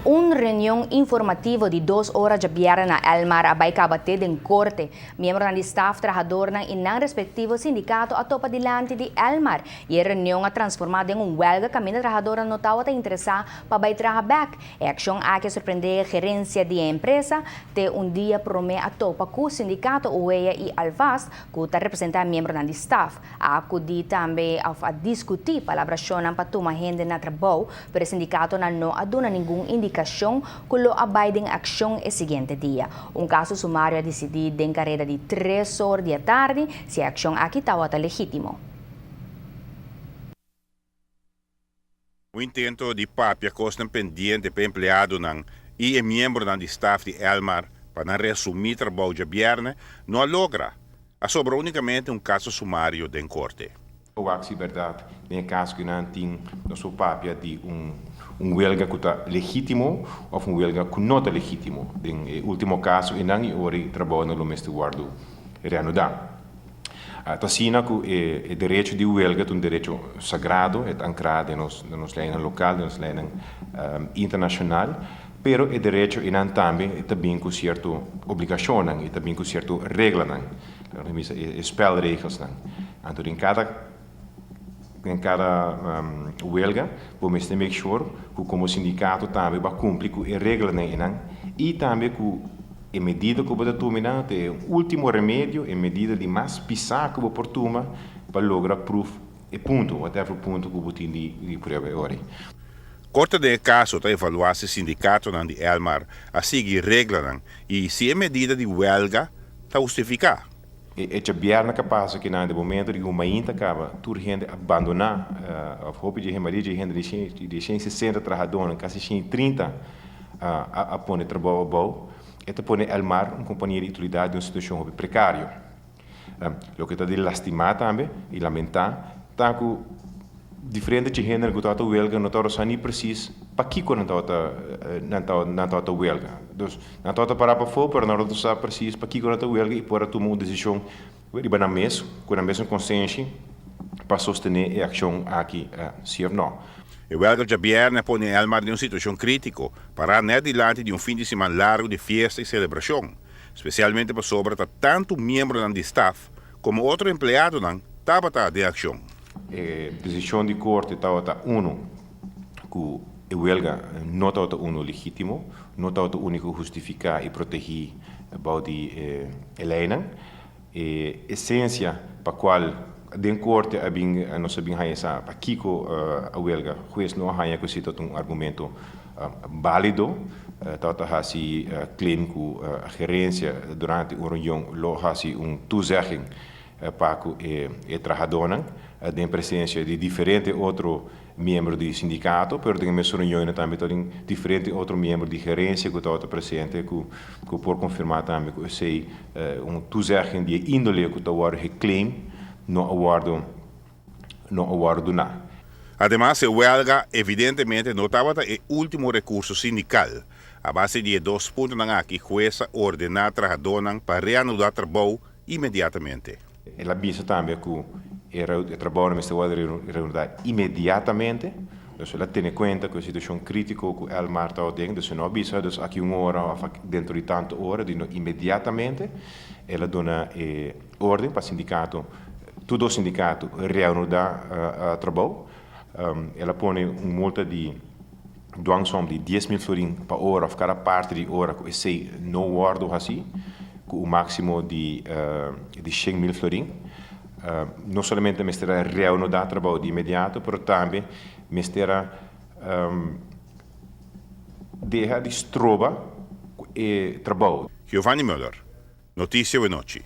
Un reunion informativo di dos ora djabièrnè na Elmar a bai kaba te den korte. Miembronan di staf, trahadornan i nan respektivo sindikato a topa dilanti di Elmar i e reunion a transformá den un wèlga kaminda trahadornan no tabata interesá pa bai traha bèk. E akshon aki a sorprendé gerensia di e empresa te un dia promé a topa ku sindikato UEA i Alvast ku ta representá miembronan di staf. A akudí tambe òf a diskutí palabrashonnan pa tuma hende na trabou, pero e sindikatonan no a duna ningun indikashon ku lo a bai den akshon e siguiente dia. Un kaso sumario a disidí den kareda di tres or di atardi si e akshon aki tawata legítimo. Un intento di papia kosnan pendiente pa e empleadonan i e miembronan di staf di Elmar pa nan reasumí trabou djabièrnè no a logra. A sobra únikamente un kaso sumario den korte. Wak si bèrdat den e kaso ku nan tin nos por papia di un un welga ku ta legítimo òf un welga ku no ta legítimo. Den e último kaso einan i ora e trabounan lo mester wòrdu reanudá. Ta asina ku e derecho di welga ta un derecho sagrado, e ta ankrá den nos den nos leinan lokal, den nos leinan internashonal, pero e derecho einan tambe ta bin ku sierto obligashonnan, e ta bin ku sierto reglanan, nos ta bisa e spelregelsnan. Anto den kada den kada welga bo mester make sure ku komo sindikato tambe bo a kumpli ku e reglanan einan i tambe ku E medida ku bo ta tuma nan ta e ultimo remedio, e medida di mas pisá ku bo por tuma pa logra pruf e punto, whatever punto ku bo tin di prueba e ora ei. Korte den e kaso ta evaluá si sindikatonan di Elmar a sigui reglanan i si e medida di wèlga ta hustifiká. E echo bièrnè ka pasa ki nan den momento di ku mainta kaba tur hende a bandoná òf hopi dje hende, mayoria dje hende di e shen sesenta trahadónan kasi shen i trinta a pone trabou abou, e ta pone Elmar, un kompania di utilidat, den un situashon hopi prekario. Loke ta di lastimá tambe i lamentá ta ku diferente dje hendenan ku tabata welga no tabata sa ni presis pakiko nan tabata nan tabata welga. Dus nan tabata pará pafó pero nan no tabata sa presis pakiko nan ta welga i por a tuma un desishon riba nan mes ku nan mesun konsenshi pa sostené e akshon aki si òf nò. E wèlga djabièrnè a pone Elmar den un situashon krítiko, pará nèt dilanti di un fin di siman largu di fiesta i selebrashon, spesialmente pasobra ta tantu miembronan di staf komo otro empleadonan tabata den akshon. E desishon di korte tabata unu ku e wèlga no tabata unu legítimo, no tabata unu ku hustifiká i protegí bou di e leinan. E esensia pa kual den korte a bin nos a bin haña sa pakiko a welga, hues no a haña ku si ta un argumento bálido, tabata hasi claim ku gerensia durante un reunion lo hasi un toezegging pa ku e trahadónan den presensia di diferente otro miembro di sindikato, pero den e mesun reunionnan tambe tabatin diferente otro miembro di gerensia ku tabata presente ku ku por konfirmá tambe ku esei un toezegging di e índole ku ta wòrdu geclaim no a wòrdu no a wòrdu duná. Ademas e wèlga evidentemente no tabata e último rekurso sindikal. A base di e dos puntonan aki hues a ordená trahadónan pa reanudá trabou inmediatamente. El a bisa tambe ku e trabounan mester wòrdu reanudá inmediatamente. Dus el a tene kuenta ku e situashon krítiko ku Elmar tabata den. Dus e no a bisa dus aki un ora òf dentro di tantu ora, dino inmediatamente el a duna e órden pa sindikato, tur dos sindikato reanudá trabou. El a pone un multa di dwangsom di 10,000 florin pa ora òf kada parti di ora ku esei no wòrdu hasí, ku un máksimo di di 100,000 florin. No solamente mester a reanudá trabou di inmediato, pero tambe mester a deha di stroba ku e trabou. Giovanni Muller, Noticia Wenochi.